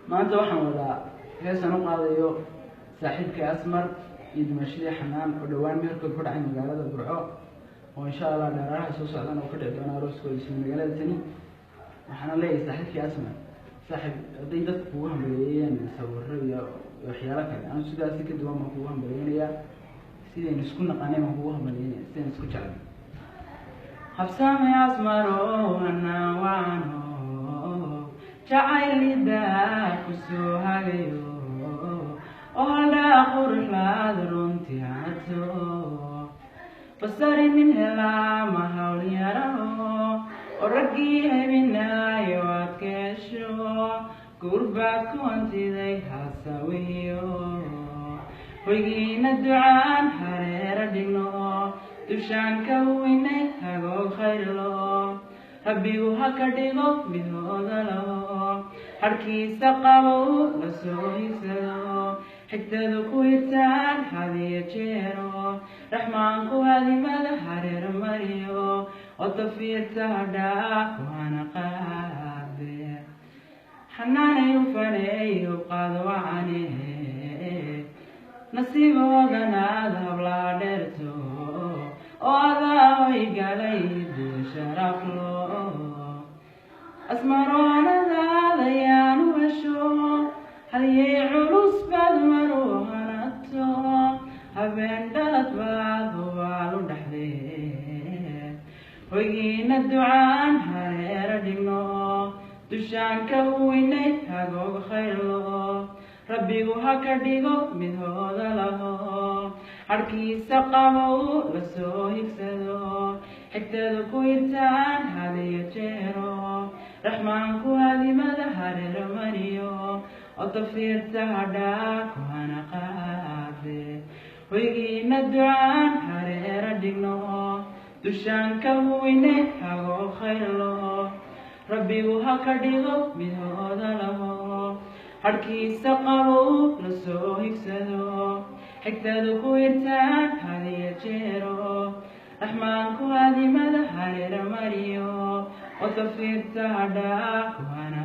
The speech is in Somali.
Maanta waxaan wadaa heesaan u qaadayo saaxiibkay Asmar iyo dimashadii Xanaan oo dhowaan meherkood ku dhacay magaalada Burco, oo insha Allah dheeraaraha soo socdaan oo ka dhici doona arooskooda isla magaalada tani. Waxaana leeyahay saaxiibkii Asmar: saaxiib, hadday dadku kugu hambaliyeeyeen sawiro iyo waxyaalo kale, anu sidaasi ka duwan baan kugu hambaliyeynayaa. Sidaynu isku naqanay baan kugu hambalyeynaya, sidaynu isku jeclay. Habsame Asmaro, hanaan wacano jacaylida kusoo hagayo oo haldhaa quruxlaad runtii hanato basari nin helaa ma hawl yaraho oo raggii hebinaayo aad ka hesho guurbaad ku hantiday hasawiyo. Hoygiina ducaan hareero dhigno, dushaan ka huwinay hagoog khayrlo. Rabbigu ha ka dhigo mid hoodalo, harkiisa qabow la soo higsado, xigtadu ku hirtaan hadiyo jeero, raxmaanku hadimada hareer mariyo oo tafiirta hadhaa ku hana qaade. Xanaanay u faneey hubqaad wacane, nasiiboodanaad hablaa dheerto oo adaa hoy galay diyo sharaflo. Asmaroonadaada ayaan u hesho halyay culus baad maru hanato, habeen dhalad baad hubaal u dhexdee. Hoygiina ducaan hareero dhigno, dushaan ka huwinay hagoog khayrlo. Rabbigu ha ka dhigo mid hooda laho, harkiisa qabow la soo higsado, xigtadu ku hirtaan hadiyo jeero, raxmaanku hadimada hareero mariyo oo tafiirta hadhaa ku hana qaade. Hoygiina ducaan hareero dhigno, dushaan ka huwinay hagoog khayrlo. Rabbigu ha ka dhigo mid hooda laho, harkiisa qabow la soo higsado, xigtadu ku hirtaan hadiyo jeero, raxmaanku hadimada hareero mariyo oo tafiirta hadhaa ku hana